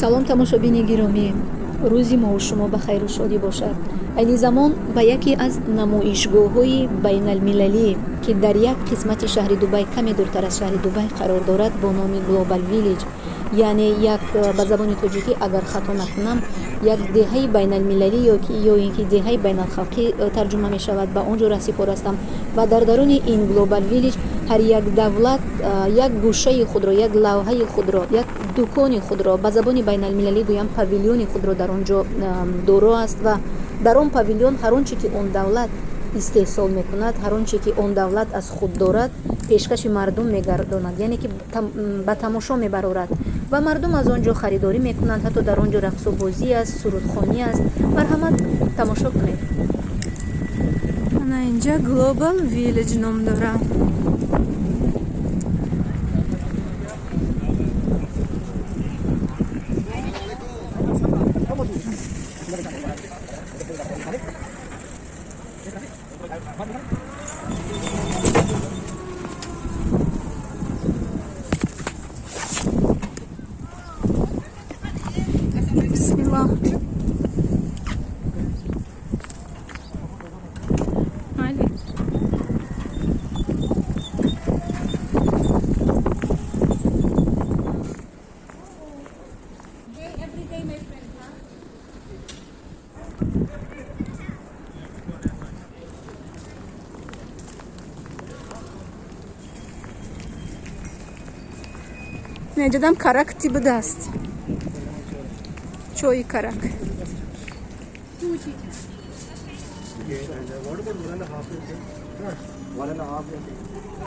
Салом, тамошобини гиромӣ, рӯзи мову шумо ба хайру шодӣ бошад. Айни замон ба яке аз намоишгоҳҳои байналмилалӣ, ки дар як қисмати шаҳри Дубай, каме дуртар аз шаҳри Дубай қарор дорад, бо номи Global Village, яъне як ба забони тоҷикӣ агар хато накунам, як деҳаи байналмилалӣ ё ин ки деҳаи байналхалқӣ тарҷума мешавад, ба он ҷо раҳсипор ҳастам. Ва дар даруни ин Global Village ҳар як давлат як гӯшаи худро, як лавҳаи худро, як дукони худро, ба забони байналмилалӣ гӯям, павилиони худро дар он ҷо доро аст. Ва дар он павилион ҳар он че ки он давлат истеҳсол мекунад, ҳар он че ки он давлат аз худ дорад, пешкаши мардум мегардонад, яъне ки ба тамошо мебарорад ва мардум аз он ҷо харидорӣ мекунанд. Ҳатто дар он ҷо рақсу бозӣ аст, сурудхонӣ аст. Марҳамат, тамошо кунед. Ана инҷа Global Village ном дорад. Бисмиллоҳ. Майли. Неҷадам карак ти будааст, чои карак.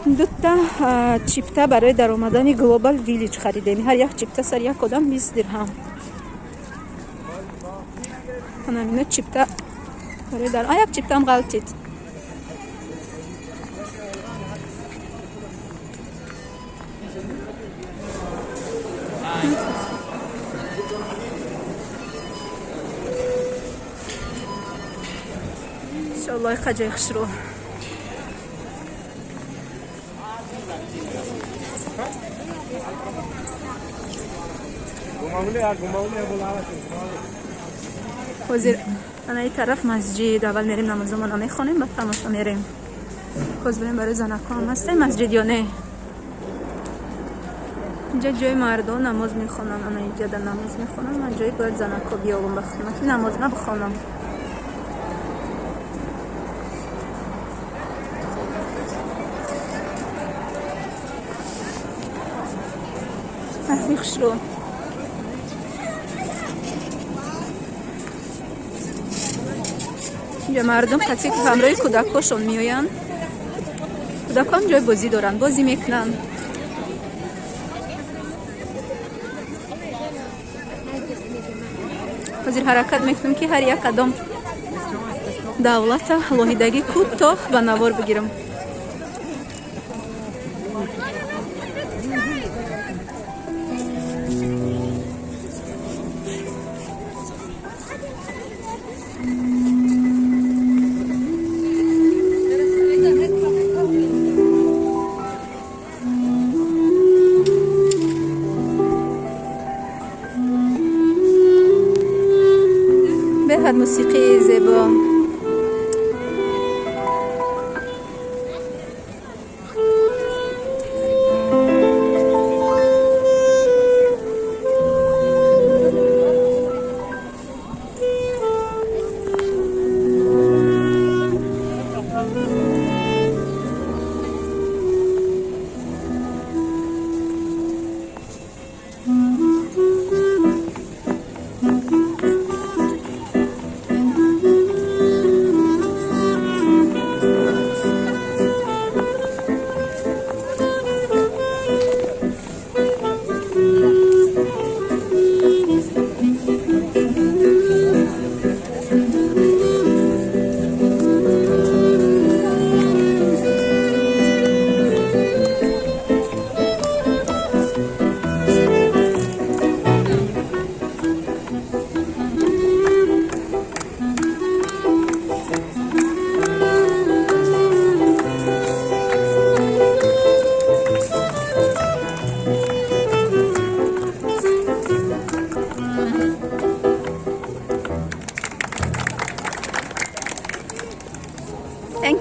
Дута чипта барои даромадани Global Village харидем. Ҳар як чипта сар як одам 20 дирҳам. Анамино чипта барои дар як чиптаам ғалтид. Иншоалло, қа ҷои хушрӯ. Ҳозир анаи тараф масҷид, аввал мерем, намозомона мехонем, баъд тамошо мерем. Боз бирем, барои занако ҳам ҳасте масҷид ё не. Инҷа ҷои мардон намоз мехонанд, ана инҷа да намоз мехонанд. Ман ҷои бояд занако биёбам ба хидмат, ки намоз набихонам. Аҳли хушрӯ. Инҷа мардум қатъи ҳамроҳи кӯдакҳошон меоянд. Кӯдакҳоам ҷои бозӣ доранд, бозӣ мекунанд. Ҳозир ҳаракат мекунем, ки ҳар як кадом давлата алоҳидагӣ кӯтоҳ ба навор бигирам. Беҳад мусиқии зебо.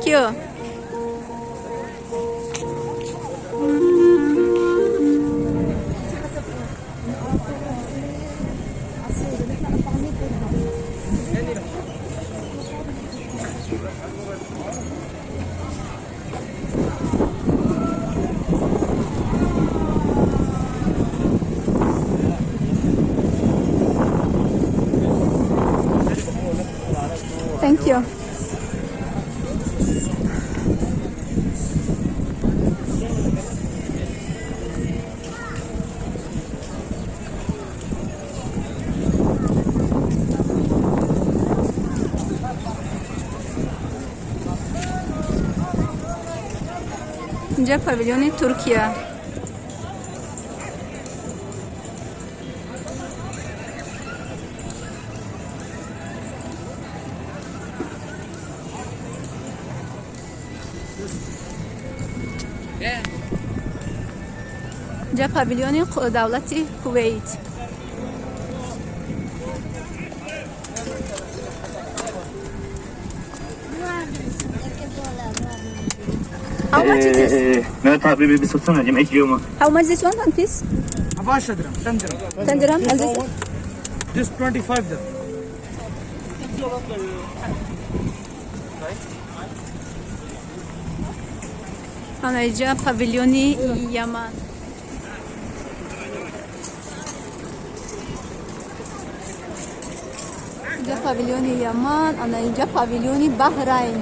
Thank you. Thank you. Инҷа павилиони Туркия. Инҷа павилиони давлати Кувейт. How much it is? Mehmet abi bir sorsana yemek yiyor mu? How much this one, one piece? 10 dirham, 10 dirham. 10 dirham. And this? This 25 dirham. Ана инҷа павилиони Яман. Инҷа павилиони Яман, ана инҷа павилиони Баҳрайн.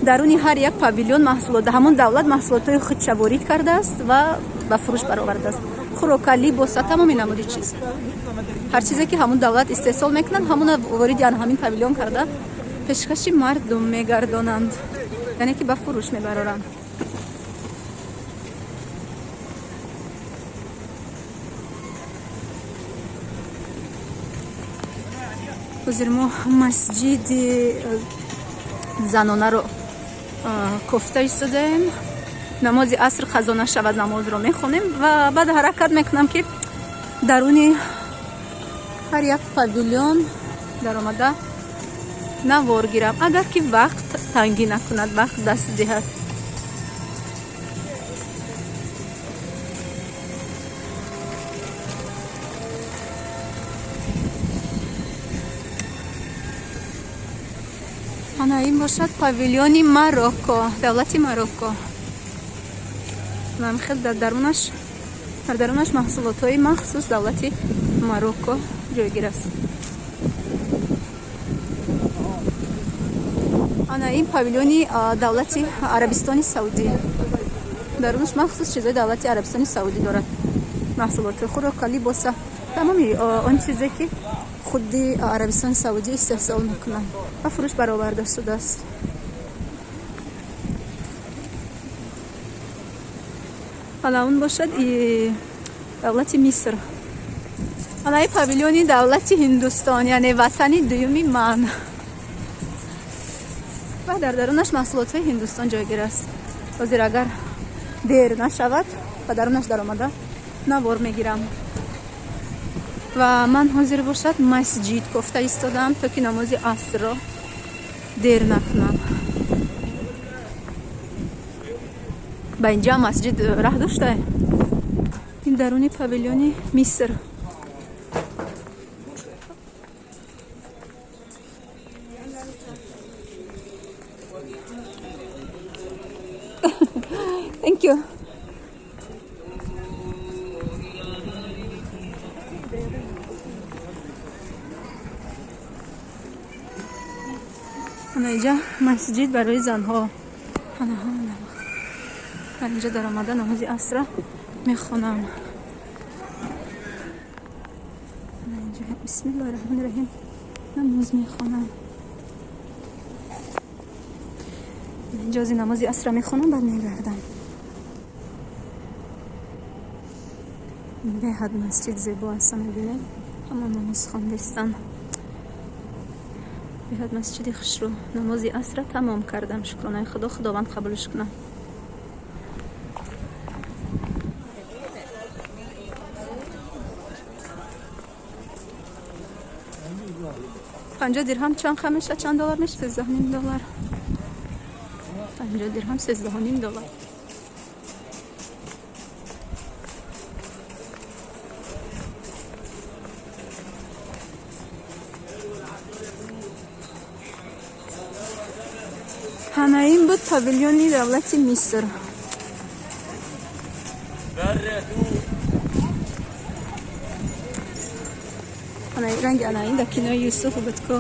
Даруни ҳар як павилион маҳсулот, ҳамон давлат маҳсулотҳои худша ворид кардааст ва ба фурӯш баровардааст. Хӯрока, либоса, тамоми намуди чиз. Ҳар чизе ки ҳамон давлат истеҳсол мекунанд, ҳамона вориди ан ҳамин павилион карда пешкаши мардум мегардонанд, яъне ки ба фурӯш мебароранд. Ҳозир мо масҷиди занонаро кофта истодаем. Намози аср қазо нашавад, намозро мехонем ва баъд ҳаракат мекунам, ки даруни ҳар як павилион даромада навор гирам, агар ки вақт тангӣ накунад, вақт даст диҳад. Ана ин бошад павилиони Марокко, давлати Марокко. Хел дар дарунаш маҳсулотҳои махсус давлати Марокко ҷойгир аст. Ана ин павилиони давлати Арабистони Саудӣ. Дарунаш махсус чизои давлати Арабистони Саудӣ дорад, маҳсулоти хӯрока, либоса, тамоми он чизе ки худи Арабистони Саудӣ истеҳсол мекунанд, ба фурӯш бароварда шудааст. Ана он бошад давлати Миср. Ана ин павилиони давлати Ҳиндустон, яъне ватани дуюми ман, ва дар дарунаш маҳсулотҳои Ҳиндустон ҷойгир аст. Ҳозир, агар дер нашавад, ба дарунаш даромада навор мегирам. Ва ман ҳозир бошад масҷид кофта истодам, то ки намози асрро дер накунам. Ба инҷа масҷид раҳ доштае. Ин даруни павилиони Миср. Thank you. Ана инҷа масҷид барои занҳо. Ана инҷа даромада намози асра мехонам. Ана инҷа бисмиллоҳи раҳмони раҳим намоз мехонам. Инҷози намози асра мехонам, баъд мегардам. Беҳад масҷид зебо аст, мебинед, ҳама намоз хондистан. Беҳад масҷиди хушрӯ. Намози асра тамом кардам, шукронаи Худо, Худованд қабулш кунад. 50 дирҳам чанд ха меша, чанд доллар меша? 13,5 доллар. 50 дирҳам 13,5 доллар. Ҳана ин буд павилёни давлати Миср. Ана ранги ана ин дар кинои Юсуф буд ку.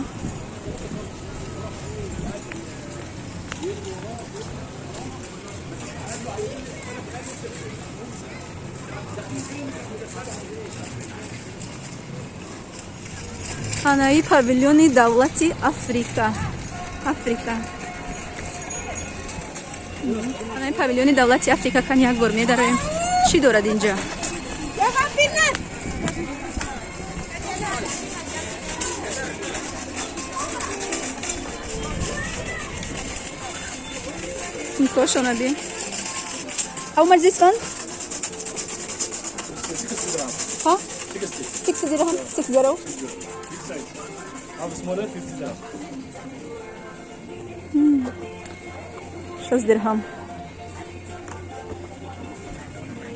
Анаи павилёни давлати Африка. Африка. Анаи павилёни давлати Африка кан як бор медароем. Чӣ дорад инҷа? Кошона би. How much this one? Huh? 60 dirham. 60. Half smaller, 50 dirham. 6 dirham.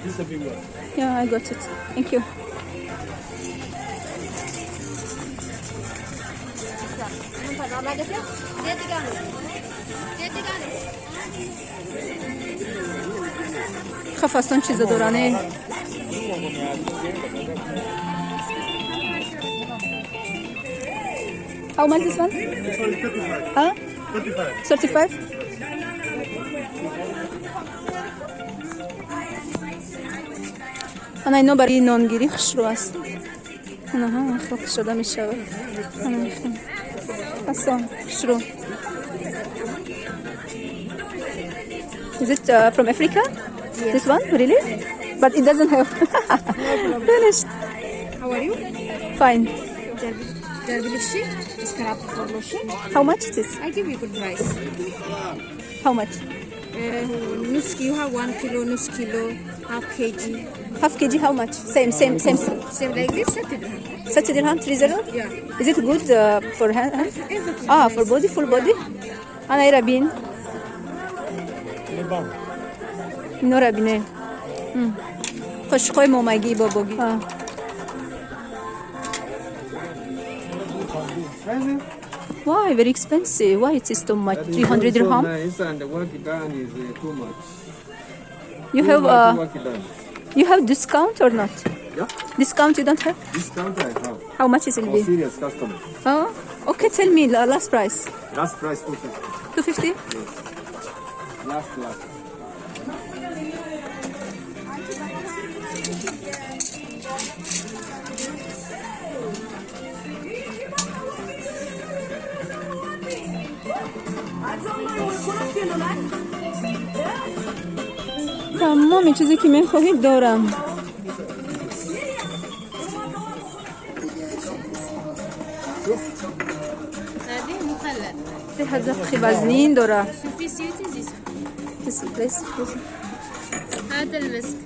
This is the big one. Yeah, I got it. Thank you. Хафастон чиза доране. How much this one? This one is 35. Huh? 35. 35? Ана ино барои нонгирӣ хушрӯ аст. Анаҳа, хел кушода мешавад. Ана хел. Асон, хушрӯ. Is it from Africa? Yes. This one, really? But it doesn't have. Finished. How are you? Fine. جربي scrub for lotion. How much it is? I give you good price. How much? نص you have 1 kilo, نص kilo, half kg. Half kg, how much? Same, same, same. Same like this, 30 dirham. 30 dirham, 30? Yeah. Is it good for hand? Everything. Ah, for body, full body? Ана ира бин. Инора бине. Қошиқҳои момагӣ, бобогӣ. А. Why very expensive? Why it is too much? 300 dirham? Nice and the work done is too much. You Too have much work done. You have discount or not? Yeah. Discount you don't have? Discount I have How much is it for be? serious customer. Oh, okay. Tell me the last price. Last price 250. 250? Last last. Тамоми чизе ки мехоҳӣ дорам. هذه مخلل. Ҳазақи вазнин дора. شوفي سيوتي زيزو. This place, this. هذا المسك.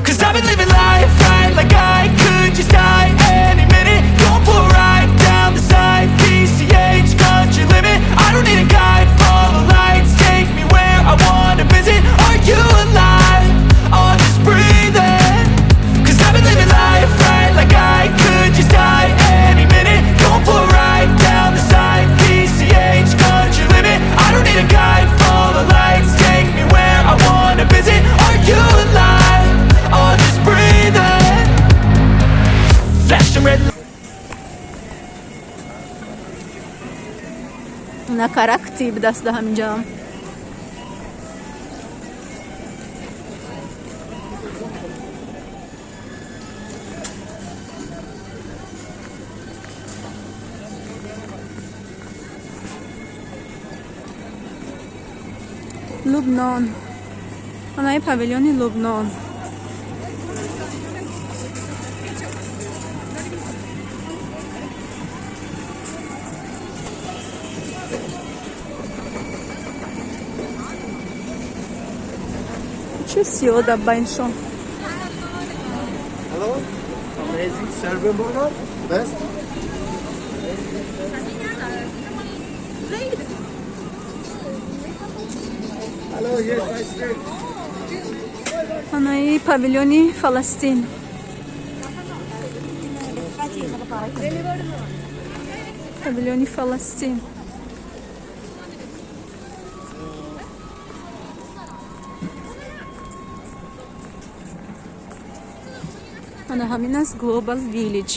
Cause I've been living life right like I could just die any minute. Going for a ride down the side, PCH, country limit. I don't need a guide, follow lights, take me where I wanna visit. Are you alive? Or just breathing? Cause I've been living life right like I could just die any minute. Going for a ride down the side, PCH, country limit. I don't need a guide, follow lights, take me where I wanna visit. Are you alive? Or just breathing? Flashing red Накаракти даст да ҳаминҷа. Лубнон. Анаи павилёни Лубнон. Чӣ сиёда байншон. Amazing Serbian burger. Best. Hello, yes, ice cream. Анаи павилиони Фаластин. Павилиони Фаластин. Ана ҳамин аст Global Village.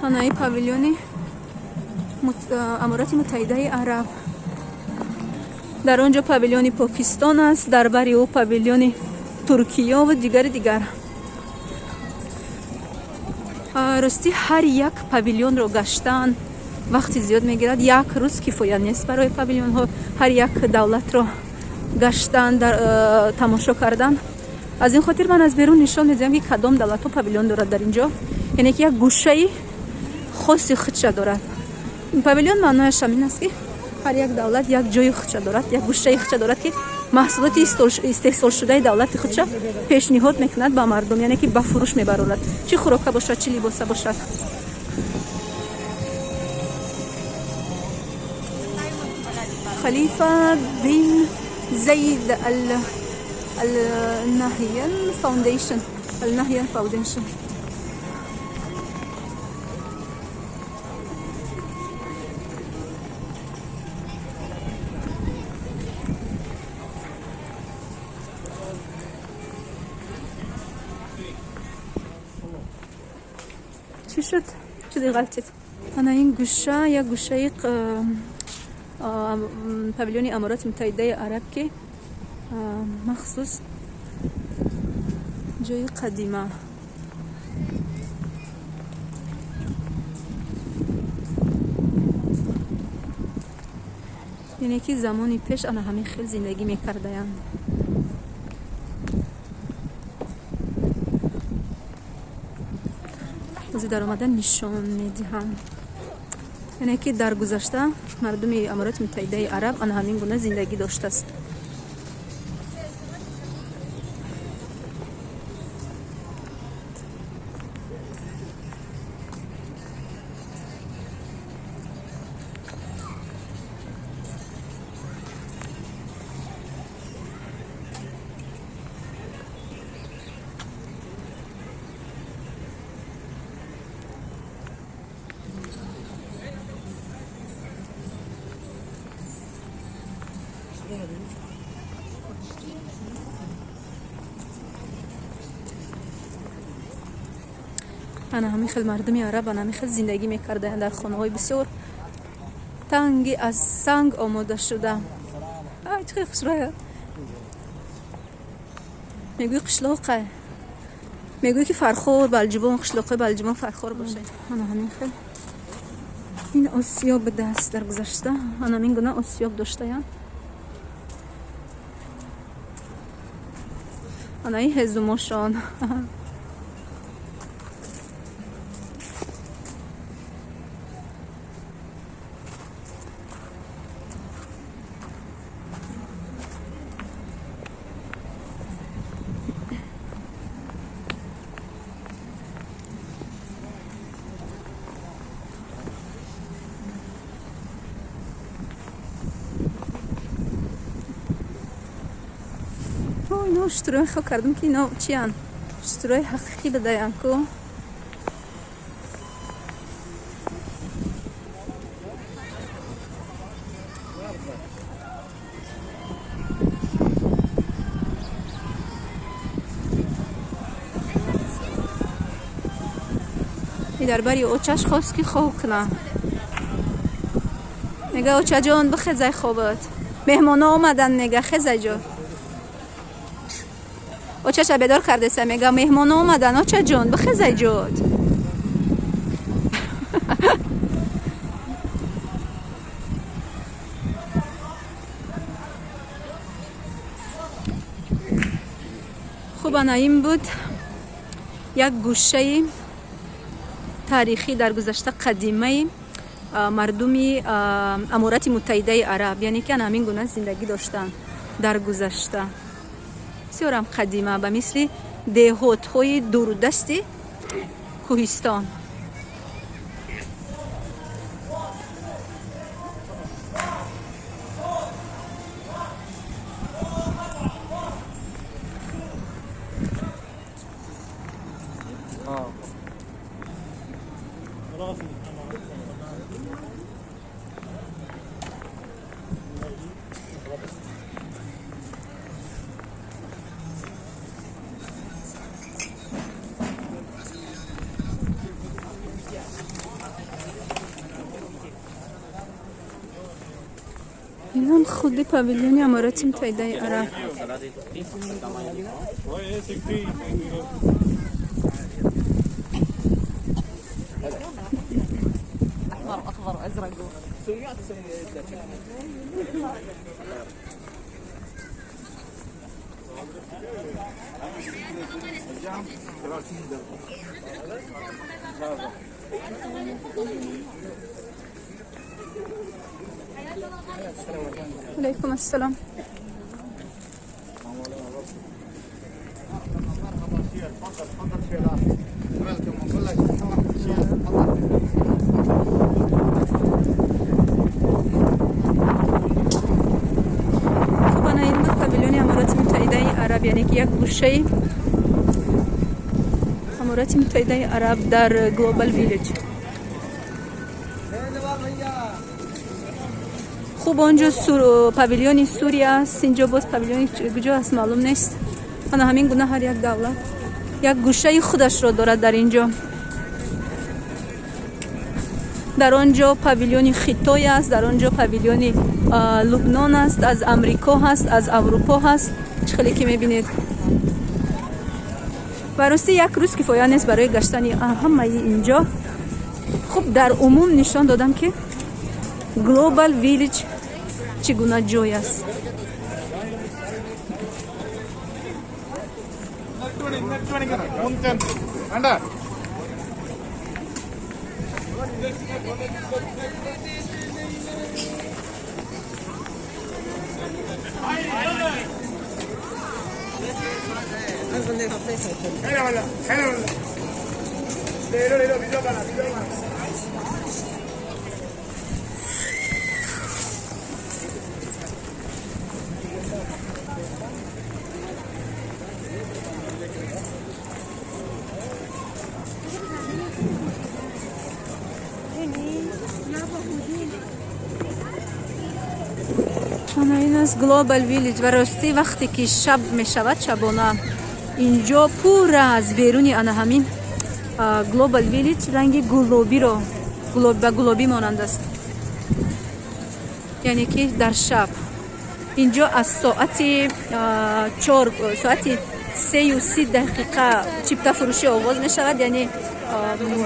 Анаи павилиони Аморати Муттаҳидаи Араб. Дар он ҷо павилиони Покистон аст, дар бари ӯ павилиони Туркиёву дигари дигар. Ростӣ, ҳар як павилионро гаштан вақти зиёд мегирад. Як рӯз кифоя нест барои павилионҳо, ҳар як давлатро гаштан, тамошо кардан. Аз ин хотир ман аз берун нишон медиҳам, ки кадом давлатҳо павилион дорад дар ин ҷо, яъне ки як гӯшаи хоси худша дорад павилион. Маънояш ҳамин аст, ки ҳар як давлат як ҷои худша дорад, як гӯшаи худша дорад, ки маҳсулоти истеҳсолшудаи давлати худша пешниҳод мекунад ба мардум, яъне ки ба фурӯш мебарорад, чӣ хӯрока бошад, чӣ либоса бошад. Халифа бин Заид Ал Нахьян Foundation, Ал Нахьян Foundation. Чӣ шуд? Чизе ғалтид. Ана ин гӯша як гӯшаи павилиони Амороти Муттаҳидаи Араб, ки махсус ҷои қадима. Яъне ки замони пеш ана ҳамин хел зиндагӣ мекардаянд. Ҳозир даромада нишон медиҳам, яъне ки дар гузашта мардуми Амороти Муттаҳидаи Араб ана ҳамин гуна зиндагӣ доштааст. Ана ҳамин хел мардуми араб ана ҳамин хел зиндагӣ мекардаянд дар хонаҳои бисёр танги, аз санг омода шуда. Чӣ хел хушрӯя! Мегӯи қишлоқа, мегӯи ки Фархор, Балҷубон, қишлоқҳои Балҷубон, Фархор бошад. Ана ҳамин хел ин осиёб будааст дар гузашта, ана ҳамин гуна осиёб доштаянд. Ана ин ҳезумошон. Ино уштурои хо кардам, ки ино чиян, уштурои ҳақиқӣ бадаян ку. Дар бари очаш хост, ки хоб куна. Мега: «Очаҷон, бихезай, хобат, меҳмоно омадан». Мега: «Хезай ҷо». Очаша бедор кардеса, мега: «Меҳмоно омадан, очаҷон, бихезай ҷод». Хуб, ана ин буд як гӯшаи таърихӣ, дар гузашта қадимаи Мардуми Аморати Муттаҳидаи Араб, яъне ки ана ҳамин гуна зиндагӣ доштанд дар гузашта. Бисёрам қадима, ба мисли деҳотҳои дурудасти кӯҳистон. Инам худи павилиони Аморати Муттаҳидаи Араб. Алайкум ассалом. Хуб, ана ин буд павилиони Аморати Муттаҳидаи Араб, яъне ки як гӯшаи Аморати Муттаҳидаи Араб дар Global Village. Хуб, он ҷо павилиони Сурия аст, инҷо боз павилиони куҷо аст, маълум нест. Ана ҳамин гуна ҳар як давлат як гӯшаи худашро дорад дар ин ҷо. Дар он ҷо павилиони Хитой аст, дар он ҷо павилиони Лубнон аст, аз Амрико ҳаст, аз Аврупо ҳаст, чӣ хеле ки мебинед. Ва ростӣ, як рӯз кифоя нест барои гаштани ҳамаи инҷо. Хуб, дар умум нишон додам, ки Global Village чӣ гуна ҷой аст. Ана ин аст Global Village. Ва ростӣ, вақте ки шаб мешавад, шабона инҷо пурра аз беруни ана ҳамин Global Village ранги гулобиро, ба гулобӣ монанд аст. Яъне ки дар шаб инҷо аз соати 4, соати 3:30 чиптафурӯшӣ оғоз мешавад, яъне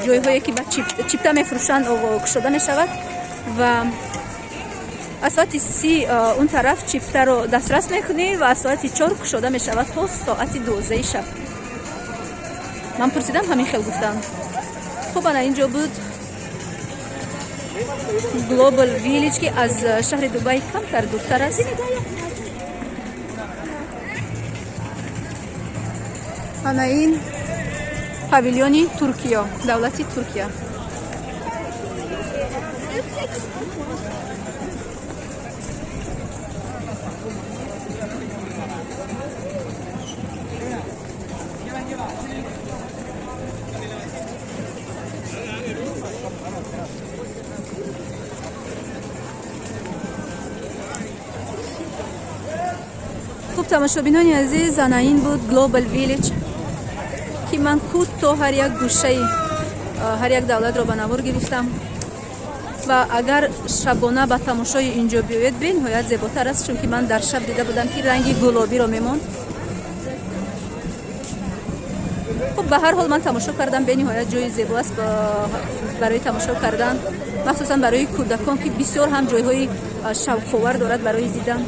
ҷойҳое ки ба чипта мефурӯшанд кушода мешавад, ва аз соати 30 он тараф чиптаро дастрас мекунӣ ва аз соати 4 кушода мешавад то соати 12-и шаб. Ман пурсидам, ҳамин хел гуфтанд. Хуб, ана ин ҷо буд Global Village, ки аз шаҳри Дубай камтар дуртар аст. Ана ин павилиони Туркиё, давлати Туркия. Хуб, тамошобинони азиз, ана ин буд Global Village, ки ман кӯтоҳ ҳар як гӯшаи ҳар як давлатро ба навор гирифтам. Ва агар шабона ба тамошои инҷо биёед, бениҳоят зеботар аст, чунки ман дар шаб дида будам, ки ранги гулобиро мемонд. Хуб, ба ҳар ҳол ман тамошо кардам, бениҳоят ҷои зебо аст барои тамошо кардан, махсусан барои кӯдакон, ки бисёр ҳам ҷойҳои шавқовар дорад барои дидан.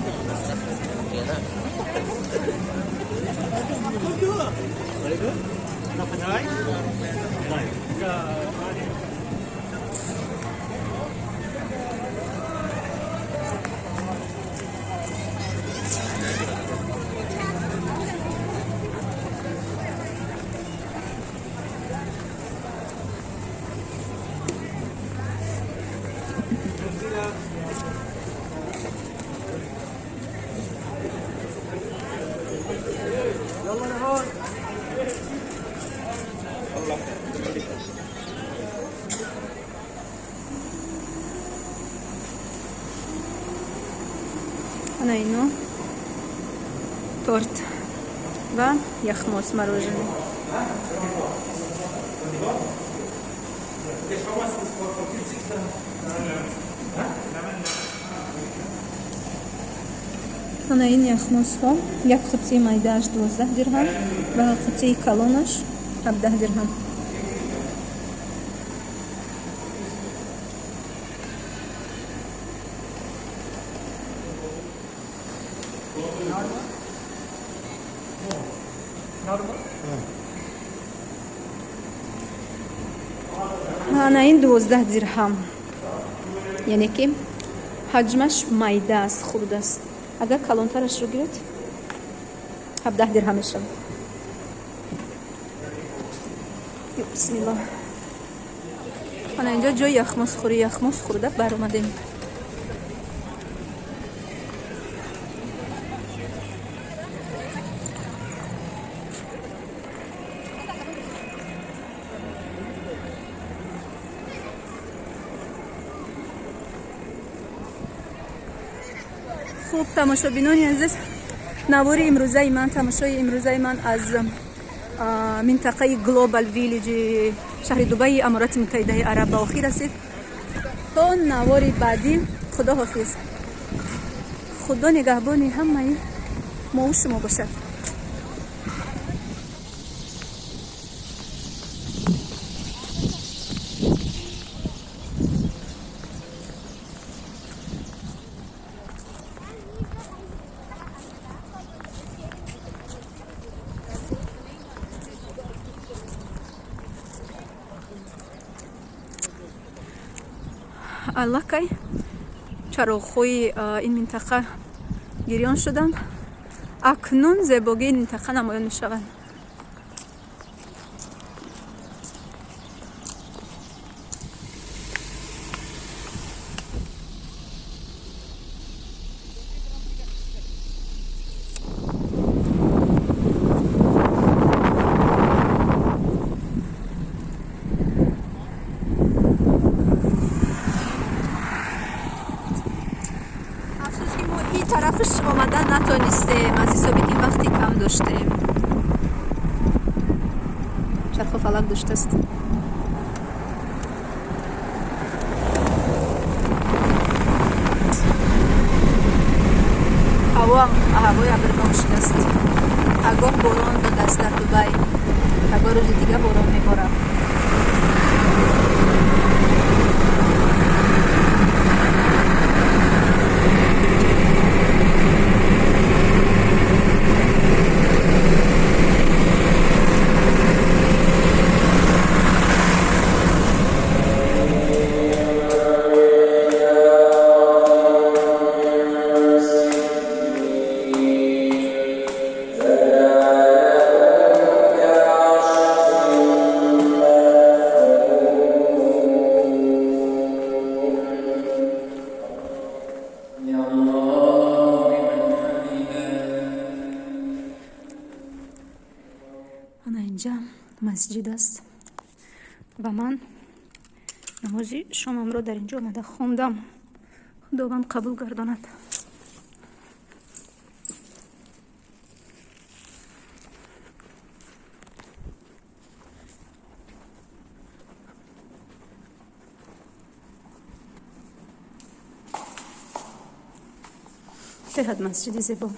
Ана ино торт ва яхмос, мороженое. Ана ин яхмосҳо, як қутсии майдааш 12 дирҳам ва қутсии калонаш 17 дирҳам. Ана ин 12 дирҳам, яъне ки ҳаҷмаш майда аст, хурд аст. Агар калонтарашро гиред, 17 дирҳам мешавад. Бисмиллоҳ. Ана инҷо ҷои яхмосхӯрӣ. Яхмос хӯрда баромадем. Хуб, тамошобинони азиз, навори имрӯзаи ман, тамошои имрӯзаи ман аз минтақаи Глобал Виллиҷи шаҳри Дубаи Аморати Муттаҳидаи Араб ба охир расид. То навори баъдӣ худо ҳофиз, худо нигаҳбони ҳамаи мову шумо бошад. Аллакай чароғҳои ин минтақа гирён шуданд. Акнун зебогии ин минтақа намоён мешавад. Афсӯс, ки мо ин тарафаш омада натонистем, аз ҳисоби ки вақти кам доштем. Чарху фалак доштааст. Ҳавоам ҳавои абрнок шудааст. Агоҳ борон додааст дар Дубай, агоҳ рӯзи дига борон меборад. Ана инҷа масҷид аст ва ман намози шомамро дар инҷо омада хондам. Худованд қабул гардонад. Беҳад масҷиди зебо.